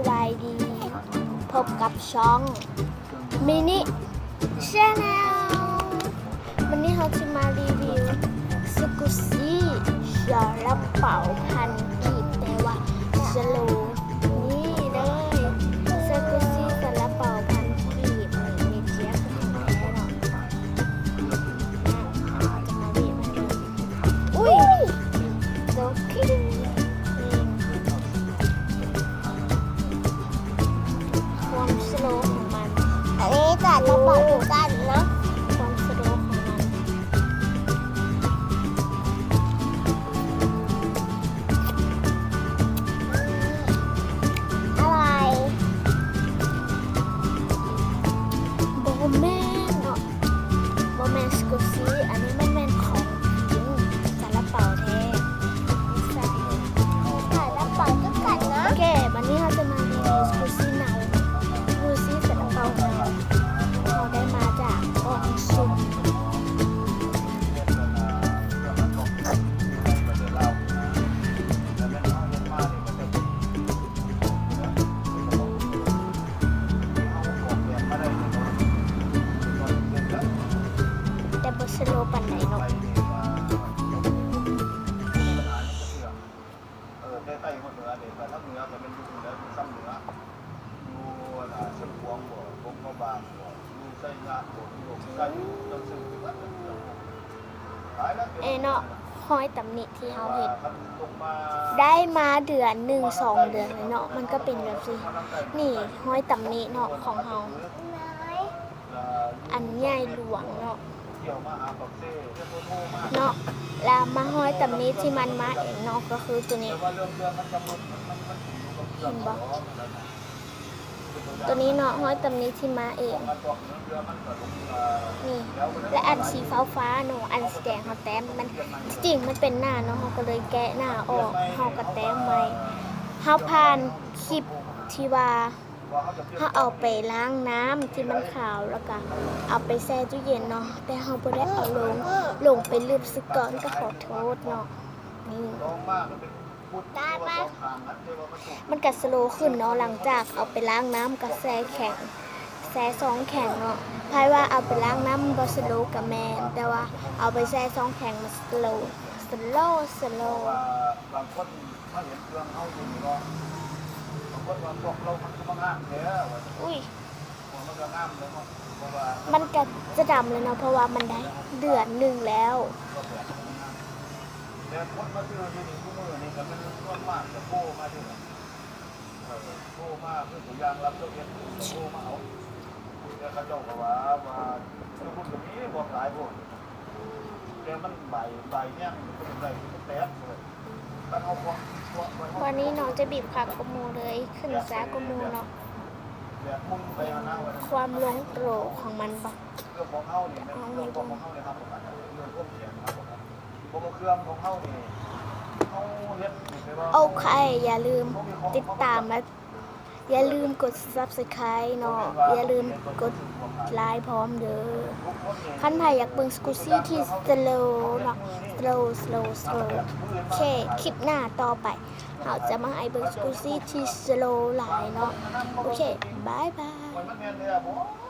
ສະບາຍດີ ພົບກັບຊ່ອງມິນິແຊນແນວ. ວັນນີ້ເຮົາຈະມາຣີວິວສະກຸດຊີຊາລາເປົາພັນກີບ ແຕ່ວ່າສະໂລ ນີ້ເລີຍ ສະກຸດຊີຊາລາເປົາພັນກີບ ນີ້ເມເຈຍຂອງແທ້ເນາະ. ອ່ະ ເຮົາຈະມາບີບໃຫ້ເບິ່ງ. ອຸ້ຍ ໂອເຄ ນີ້ ຄວາມສະໂລຂອງມັນ. ອັນນີ້ຈາກກະເປົາຄືກັນເນາະ ຄວາມສະໂລຂອງມັນ. ອະໄລ? ບໍ່ແມ່ນເນາະ. ບໍ່ແມ່ນສະກຸດຊີ ອັນນີ້ມັນແມ່ນຂອງຈິງ ຊາລາເປົາແທ້. ຊາລາເປົາຄືກັນເນາະ. ໂອເຄ ບັດນີ້ເຮົາຈະມາຣີວິວສະກຸດຊີເນົ່າ ສະກຸດຊີຊາລາເປົາເນົ່າ ເຮົາໄດ້ມາຈາກກ່ອງສຸ່ມ. ແຕ່ບໍ່ສະໂລປານໃດເນາະ. ເອີ ແຕ່ໃຕ້ຮອດເໜືອເດ້ ຖ້າທາງເໜືອກໍແມ່ນຢູ່ເໜືອ ຢູ່ຊຳເໜືອ ຢູ່ ອັນນ່າ ຊຽງຂວາງບໍ ຫຼວງພະບາງບໍ ຢູ່ໄຊຍະບໍ ຢູ່ລົມໄຊ ຢູ່ນຳເຊິ່ງ ເອີເນາະ ຮອຍຕຳໜິທີ່ເຮົາເຮັດ ໄດ້ມາເດືອນໜຶ່ງສອງເດືອນແລ້ວເນາະ ມັນກໍເປັນແບບຊີ້. ນີ້ຮອຍຕຳໜິເນາະຂອງເຮົາ ອັນໃຫຍ່ຫຼວງເນາະ ເນາະ ແລ້ວມາຮອຍຕຳໜິທີ່ມັນມາເອງເນາະ ກໍຄືໂຕນີ້ ເຫັນບໍ່? ໂຕນີ້ເນາະ ຮອຍຕຳໜິທີ່ມາເອງ ນີ້ ແລະ ອັນສີຟ້າໆເນາະ ອັນສີແດງເຮົາແຕ້ມມັນ ທີ່ຈິງມັນເປັນໜ້າເນາະ ເຮົາກໍເລີຍແກະໜ້າອອກ ເຮົາກໍແຕ້ມໄວ້. ເຮົາຜ່ານຄລິບທີ່ວ່າ ເຮົາເອົາໄປລ້າງນ້ຳທີ່ມັນຂາວ ແລ້ວກະເອົາໄປແຊ່ຕູ້ເຢັນເນາະ ແຕ່ເຮົາບໍ່ໄດ້ເອົາລົງ ລົງໄປລຶບຊະກ່ອນ ກະຂໍໂທດເນາະ. ນີ້ ມັນກະສະໂລຂຶ້ນເນາະ ຫຼັງຈາກເອົາໄປລ້າງນ້ຳກະແຊ່ແຂງ ແຊ່ຊ່ອງແຂງເນາະ. ໃຜວ່າເອົາໄປລ້າງນ້ຳມັນບໍ່ສະໂລກະແມ່ນ ແຕ່ວ່າເອົາໄປແຊ່ຊ່ອງແຂງມັນສະໂລ ສະໂລ ສະໂລ. ມາເຫັນເຄື່ອງເຮົາຢູ່ນີ້ເນາະ ປາກົດວ່າພວກລາວມັນຄືມາງາມແທ້ວ່າຊັ້ນ. ອຸ້ຍ ມັນກໍງາມແລ້ວເນາະ ເພາະວ່າ ມັນກໍຈະດຳແລ້ວເນາະ ເພາະວ່າມັນໄດ້ເດືອນໜຶ່ງແລ້ວ. ແຕ່ຄົນມາຊື້ຢູ່ນີ້ ຊຸມື້ນີ້ກໍແມ່ນສ່ວນມາກຈະໂທມາເດ້ ເອີ ໂທມາ ຄືຕົວຢ່າງລັດຊາວເອັດ ໂທມາເອົາ ແຕ່ເຂົາເຈົ້າກໍວ່າ ວ່າຢູ່ພຸ້ນກໍມີ ບອກຫຼາຍໂພດ. ແຕ່ມັນໃບ ໃບແຮງ ມັນໄດ້ ມັນແຕກເລີຍ. ບັດນີ້ນ້ອງຈະບີບຄັກກວ່າໝູ່ເລີຍ ຂຶ້ນຊ້າກວ່າໝູ່ເນາະ ຄວາມລົງໂຕຂອງມັນບໍ ເອົາໃຫ້ເບິ່ງ. ໂອເຄ ຢ່າລືມຕິດຕາມ ແລະ ຢ່າລືມກົດຊັບສະໄຄຣບ໌ເນາະ ຢ່າລືມກົດໄລຄ໌ພ້ອມເດີ. ຄັນໃຜຢາກເບິ່ງສະກຸດຊີທີ່ສະໂລເນາະ ສະໂລ ສະໂລ ສະໂລ ໂອເຄ ຄລິບໜ້າຕໍ່ໄປ ເຮົາຈະມາໃຫ້ເບິ່ງສະກຸດຊີທີ່ສະໂລຫຼາຍເນາະ. ໂອເຄ ບາຍບາຍ.